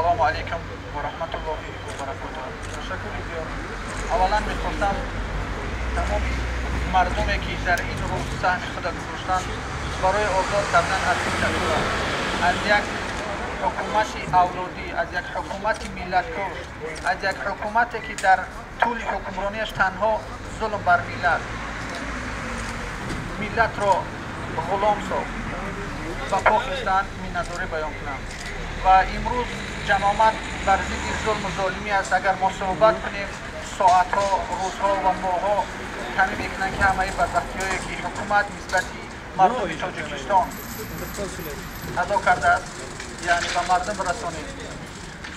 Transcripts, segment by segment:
Ассалому алайкум ва раҳматуллоҳи ва баракотуҳ. Ташаккури зиёд. Аввалан мехостам тамоми мардуме ки дар ин рӯз саҳми худа гузоштанд барои озод кардан аз диктатура, аз як ҳукумати авлодӣ, аз як ҳукумати миллаткуш, аз як ҳукумате ки дар тӯли ҳукмронияш танҳо зулм бар миллат, миллатро ғулом сохт, ба по хестанд, миннатдорӣ баён кунам. Ва имрӯз ҷамоат бар зидди зулму золимӣ аст. Агар мо суҳбат кунем, соатҳо, рӯзҳо ва моҳҳо камӣ мекунанд, ки ҳамаи бадбахтиҳое ки ҳукумат нисбати мардуми Тоҷикистон адо кардааст, яъне ба мардум расонем.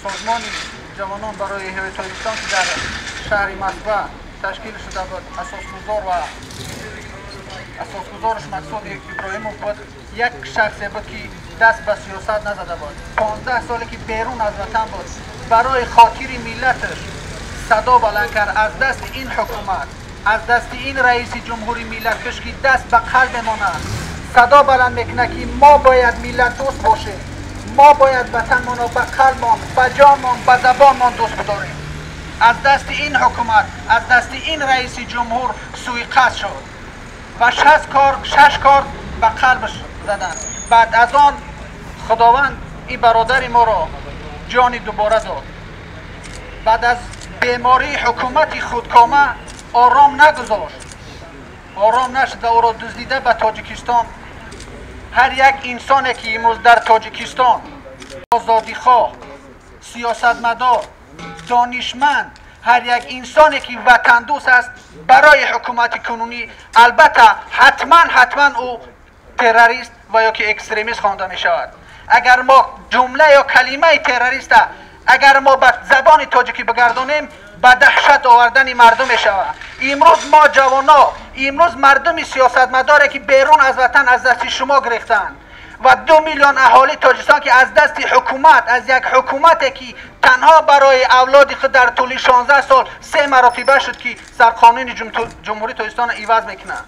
Созмони ҷавонон барои эҳёи Тоҷикистон, ки дар шаҳри Москва ташкил шуда буд, асосгузор ва асосгузораш Мақсуд Иброҳимов буд, як шахсе буд ки даст ба сиёсат назада буд. 15 соле ки берун аз ватан буд, барои хотири миллаташ садо баланд кард. Аз дасти ин ҳукумат, аз дасти ин раиси ҷумҳури миллаткуш, ки даст ба қалб мемонад, садо баланд мекунад, ки мо бояд миллатдӯст бошем, мо бояд ватанмонро ба қалбмон, ба ҷонмон, ба забонмон дӯст бидорем. Аз дасти ин ҳукумат, аз дасти ин раиси ҷумҳур суиқасд шуд ва шаш кор ба қалбаш заданд. Баъд аз он Худованд ин бародари моро ҷони дубора дод. Баъд аз бемории ҳукумати худкома ором нагузошт, ором нашуд ва ӯро дуздида ба Тоҷикистон. Ҳар як инсоне ки имрӯз дар Тоҷикистон озодихоҳ, сиёсатмадор, донишманд, ҳар як инсоне ки ватандӯст аст, барои ҳукумати кунунӣ албатта ҳатман ӯ террорист ва ё ки экстремист хонда мешавад. Агар мо ҷумла ё калимаи террориста агар мо ба забони тоҷикӣ бигардонем, ба даҳшат овардани мардум мешавад. Имрӯз мо ҷавоно, имрӯз мардуми сиёсатмадоре ки берун аз ватан аз дасти шумо гирифтанд ва 2 миллион аҳолии Тоҷикистон, ки аз дасти ҳукумат, аз як ҳукумате ки танҳо барои авлоди худ дар тӯли 16 сол 3 маротиба шуд ки сарқонуни ҷумҳурии Тоҷикистонро иваз мекунад.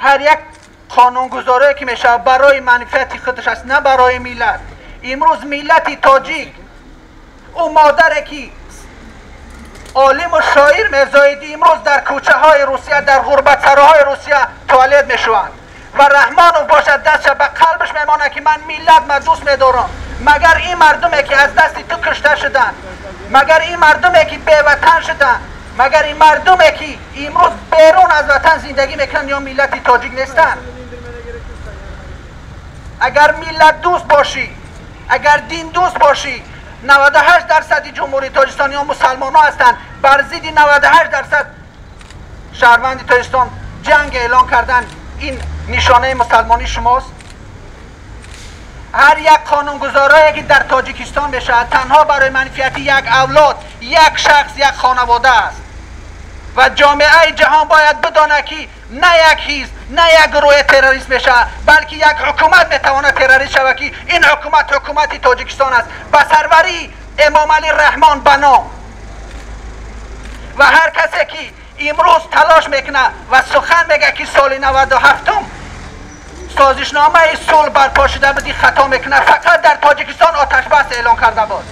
Ҳар як қонунгузорие ки мешавад барои манфиати худаш аст, на барои миллат. Имрӯз миллати тоҷик, ӯ модаре ки олиму шоир Мирзоидӣ имрӯз дар кӯчаҳои Русия, дар ғурбатсароҳои Русия туалет мешаванд ва Раҳмонов бошад дастша ба қалбаш мемонад, ки ман миллат ма дӯст медорам. Магар ин мардуме ки аз дасти ту кушта шуданд, магар ин мардуме ки беватан шуданд, магар ин мардуме ки имрӯз берун аз ватан зиндагӣ мекунанд, ё миллати тоҷик нестанд? Агар миллат дӯст бошӣ, агар дин дӯст бошӣ, 98% ҷумҳурии Тоҷикистон ё мусалмонҳо ҳастанд, бар зидди 98% шаҳрванди Тоҷикистон ҷанг эълон кардан, ин нишонаи мусалмонии шумост? Ҳар як қонунгузорое ки дар Тоҷикистон мешавад танҳо барои манфиати як авлод, як шахс, як хонавода аст. Ва ҷомеаи ҷаҳон бояд бидонад, ки на як ҳизб, на як гурӯҳи террорист мешавад, балки як ҳукумат метавонад террорист шавад, ки ин ҳукумат ҳукумати Тоҷикистон аст ба сарварии Эмомалӣ Раҳмон ба ном. Ва ҳар касе ки имрӯз талош мекунад ва сухан мегӯяд, ки соли 97 созишномаи сулҳ барпо шуда буд, хато мекунад. Фақат дар Тоҷикистон оташбас эълон карда буд,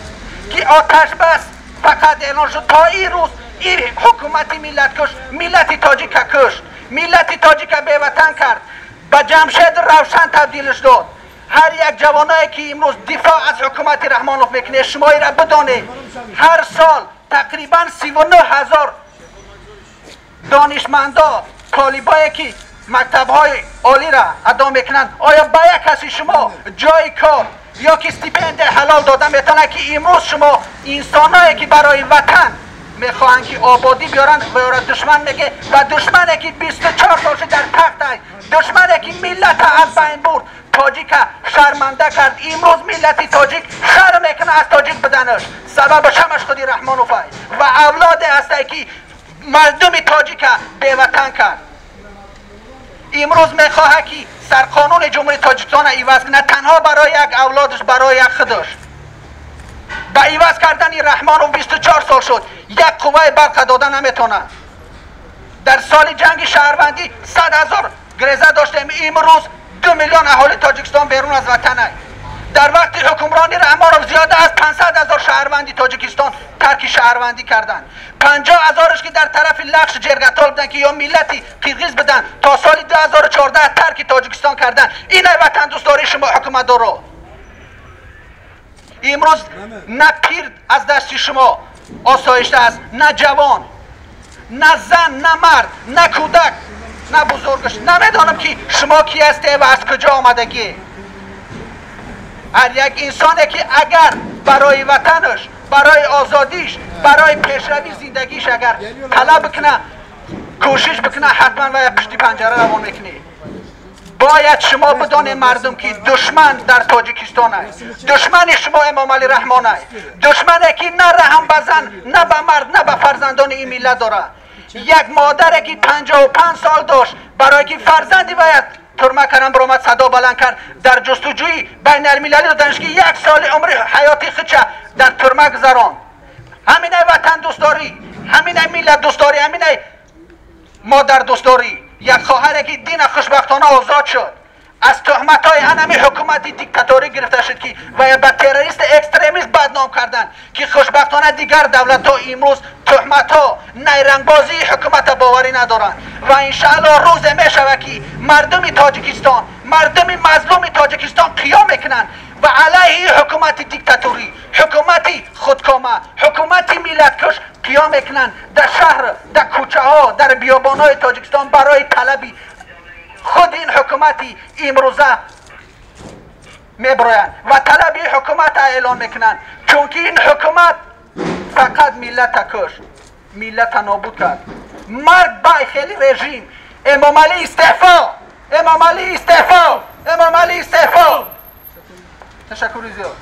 ки оташбас фақат эълон шуд. То ин рӯз ин ҳукумати миллаткуш миллати тоҷика кушт, миллати тоҷика беватан кард, ба Ҷамшед Равшан табдилш дод. Ҳар як ҷавоное ки имрӯз дифоъ аз ҳукумати Раҳмонов мекунед, шумо инро бидонед, ҳар сол тақрибан 39 ҳазор донишмандо, толибое ки мактабҳои олиро адо мекунанд, оё ба як каси шумо ҷои кор ё ки стипендия ҳалол дода метавонад, ки имрӯз шумо инсоное ки барои ватан мехоҳанд ки ободӣ биёранд, ва ёро душман меге, ва душмане ки 24 сол шуд дар тахт аст, душмане ки миллата аз байн бурд, тоҷика шарманда кард. Имрӯз миллати тоҷик шарм мекунад аз тоҷик буданаш. Сабабаш ҳамаш худи Раҳмонов аст ва авлоде ҳастае ки мардуми тоҷика беватан кард. Имрӯз мехоҳад ки сарқонуни ҷумҳурии Тоҷикистонро иваз кунад танҳо барои як авлодаш, барои як худаш. Ба иваз кардани Раҳмонов 24 сол шуд, як қувваи барқа дода наметавонад. Дар соли ҷанги шаҳрвандӣ 100 000 греза доштем, имрӯз 2 миллион аҳолии Тоҷикистон берун аз ватан аст. Дар вақти ҳукмронӣ Раҳмонов зиёда аз 500 ҳазор шаҳрванди Тоҷикистон тарки шаҳрвандӣ карданд. 50 ҳазораш ки дар тарафи Лахш Ҷергатол буданд, ки ё миллати қирғиз буданд, то соли 2014 тарки Тоҷикистон карданд. Ин ватандӯстдории шумо, ҳукуматдоро. Имрӯз на пир аз дасти шумо осоишта аст, на ҷавон, на зан, на мард, на кӯдак, на бузургаш. Намедонам, ки шумо кӣ ҳастед ва аз куҷо омадагӣ. Ҳар як инсоне ки агар барои ватанаш, барои озодиш, барои пешравии зиндагиш агар талаб бикуна, кӯшиш бикуна, ҳатман вая пушти панҷара равон мекунӣ. Бояд шумо бидонед, мардум, ки душман дар Тоҷикистон аст. Душмани шумо Эмомалӣ Раҳмон аст, душмане ки на раҳм ба зан, на ба мард, на ба фарзандони ин миллат дорад. Як модаре ки 55 сол дошт, барое ки фарзанди вая турма кардан баромад, садо баланд кард, дар ҷустуҷӯи байналмилалӣ доданш, ки як соли умри ҳаёти худша дар турма гузаронд. Ҳаминай ватандӯстдорӣ, ҳаминай миллатдӯстдорӣ, ҳаминай модардӯстдорӣ. Як хоҳаре ки дина хушбахтона озод шуд, аз туҳматҳои анами ҳукумати диктаторӣ гирифта шуд, ки ва ба террорист, экстремист бадном карданд, ки хушбахтона дигар давлатҳо имрӯз туҳматҳо, найрангбозии ҳукумата боварӣ надоранд. Ва иншааллоҳ, рӯзе мешавад, ки мардуми Тоҷикистон, мардуми мазлуми Тоҷикистон қиём мекунанд ва алайҳи ҳукумати диктаторӣ, ҳукумати худкома, ҳукумати миллаткуш қиём мекунанд дар шаҳр, дар кӯчаҳо, дар биёбонҳои Тоҷикистон. Барои талаби худ ин ҳукумати имрӯза мебироянд ва талаби ҳукумата эълон мекунанд, чунки ин ҳукумат фақат миллата кушт, миллата нобуд кард. Марг ба хели режим! Эмомалӣ, истеъфо! Эмомалӣ, истеъфо! Эмомалӣ, истеъфо! Ташаккури зиёд.